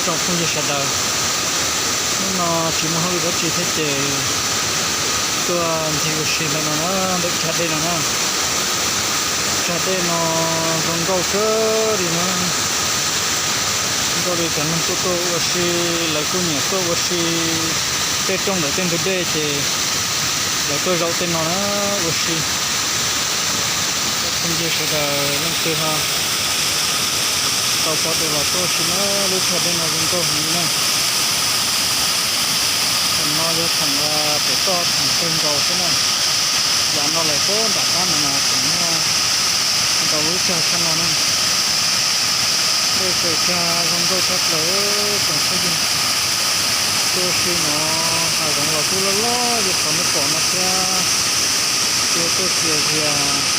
Tsoom phooj ywg sawv daws, hnub no tsis muaj hauj lwm dab tsi thiab ces tuaj ncig ua si ntawm no na, ntawm tsag dej no na. Tsag dej no zoo nkauj kawg li na. Nkauj li cov neeg tuaj tuaj ua si, lawv kuj nyiam tuaj ua si tej rooj ntawm tej ntug dej ces lawv tuaj zaum tej no na ua si. Phooj ywg sawv daws leej twg ho tau pom dua los tuaj ua si na, lub tsag dej no zoo nkauj heev li na. Thaum no yog thaum pem toj thaum kawg nkaus xwb na. Yav no lawm puag nram qab no mas tseem muaj ntau lub tsag tshaj no na. Dej tsaws tsag zoo nkauj tshaj plaws tsoom phooj ywg. Tuaj ua si no hav zoov los kuj loj loj li qhov nej pom no thiab. Tuaj tuaj txias zias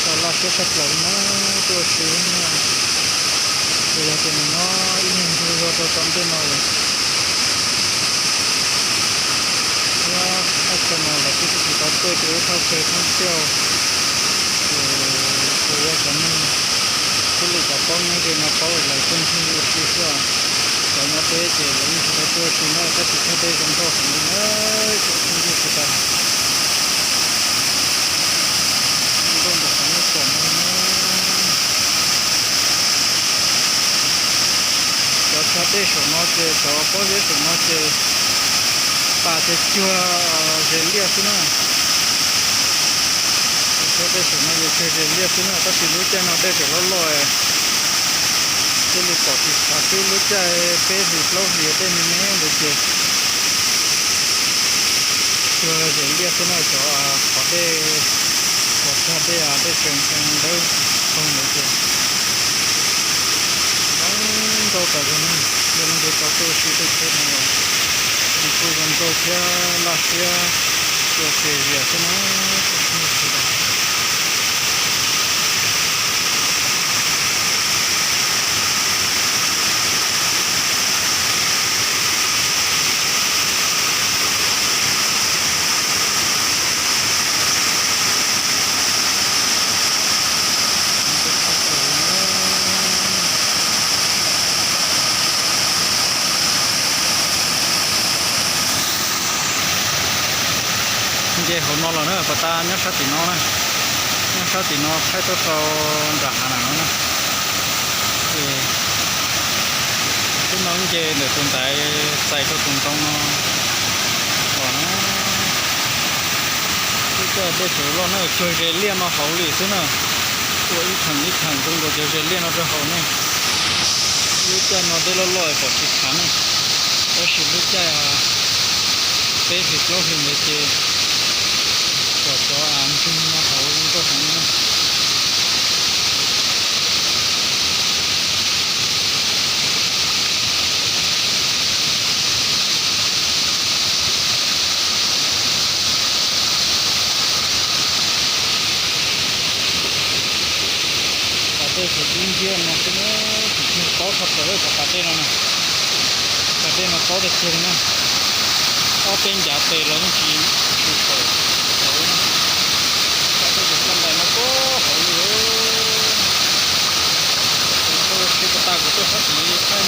tau laj siab tshaj plaws li na, tuaj ua si na. Ces yog tias nws nyob ib nyuag ntug zog rau tom ntej no lawm, thiab thaj chaw no lawv kuj tsis tau tuaj ces lub thaj chaw thoob siab. Ces tsuas yog cov neeg txhua leej cov paub nyob ze no paub lawv tuaj ncig ua si xwb os. Cov nyob deb ces lawv yeej tsis tau tuaj ua si na, tab sis tsag dej zoo nkauj heev li na, tsoom phooj ywg sawv daws. Zoo nkauj npaum qhov nej pom no li na. Cov tsag dej saum no ces, cov pob zeb saum no ces pas ces cuag zes liaj xwb na. Cov tsag dej saum no ces cuag zes liaj xwb na, tab sis lub caij no dej tseem loj loj, thiaj li pom tsis tshav xwb. Lub caij peb hlis plaub hlis dej me me ntawd ces cuag zes liaj xwb na, cov qhov dej, cov tsag dej, dej tseem tseem dawb paug ntawd ces zoo nkauj tas zog na. Yog leej twg tau tuaj ua si tej teb no los nws kuj zoo nkauj thiab laj siab, tuaj txias zias xwb na. Nce hauv no los na, puas tas nyob sab tim no na, nyob sab tim no thaij tuaj rau nram hav na no na. Ces twb no nce ntawm tus ntaiv txais rau tus ntoo no los na. Lub caij dej tseem loj na, cuag zes liaj no hauv li xwb na. Ua ib theem ib theem zoo nkaus cov zes liaj no rau hauv ne. Lub caij no dej loj loj pom tsis tshav ne, tab sis lub caij peb hlis plaub hlis ntawd ces pom cov ntseeg no hauv zoo nkauj heev li na. Pas dej tsuas dib nciab no xwb na, tsis tshua paub tshaj plaws lawm cov pas dej no na. Pas dej no paub tiag tiag li na, ob peb ncav tes los yeej tsis tshua tau. Pas dej cov koj ntais no puag hauv li. Ces tuaj ua si puas tas kuv tuaj sab tid thaij